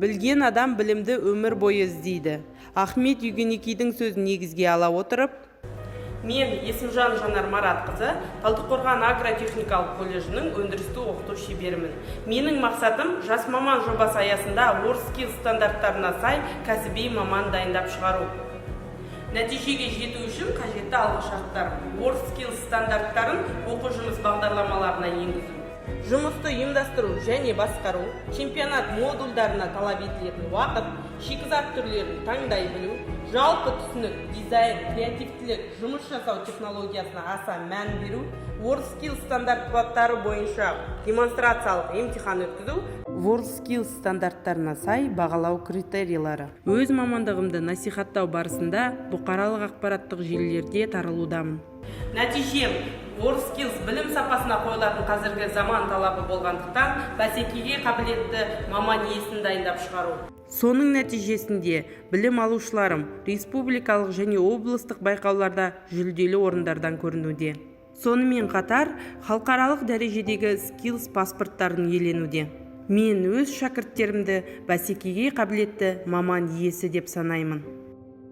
Білген адам білімді өмір бойы іздейді. Ахмет Югеникидің сөзін негізге ала отырып, мен, Есімжан Жанар Маратқызы, Талдықорған агротехникалық колледжінің өндірісті оқыту шеберімін. Менің мақсатым – «Жас маман» жобасы аясында WorldSkills стандарттарына сай кәсіби маман дайындап шығару. Нәтижеге жету үшін қажетті алғышарттар: WorldSkills стандарттарын оқу жұмыс бағдарламаларына енгізу, жұмысты ұйымдастыру және басқару, чемпионат модульдарына талап етілетін уақыт, шикізат түрлерін таңдай білу, жалпы түсінік, дизайн, креативтілік, жұмыс жасау технологиясына аса мән беру, WorldSkills стандарттары бойынша демонстрациялық емтихан өткізу, WorldSkills стандарттарына сай бағалау критерийлері. Өз мамандығымды насихаттау барысында бұқаралық ақпараттық желілерде таралудамын. Нәтижем: WorldSkills білім сапасына қойылатын қазіргі заман талабы болғандықтан, бәсекеге қабілетті маман иесін дайындап шығару. Соның нәтижесінде білім алушыларым республикалық және облыстық байқауларда жүлделі орындардан көрінуде. Сонымен қатар халықаралық дәрежедегі Skills паспорттарын иеленуде. Мен өз шәкірттерімді бәсекеге қабілетті маман иесі деп санаймын.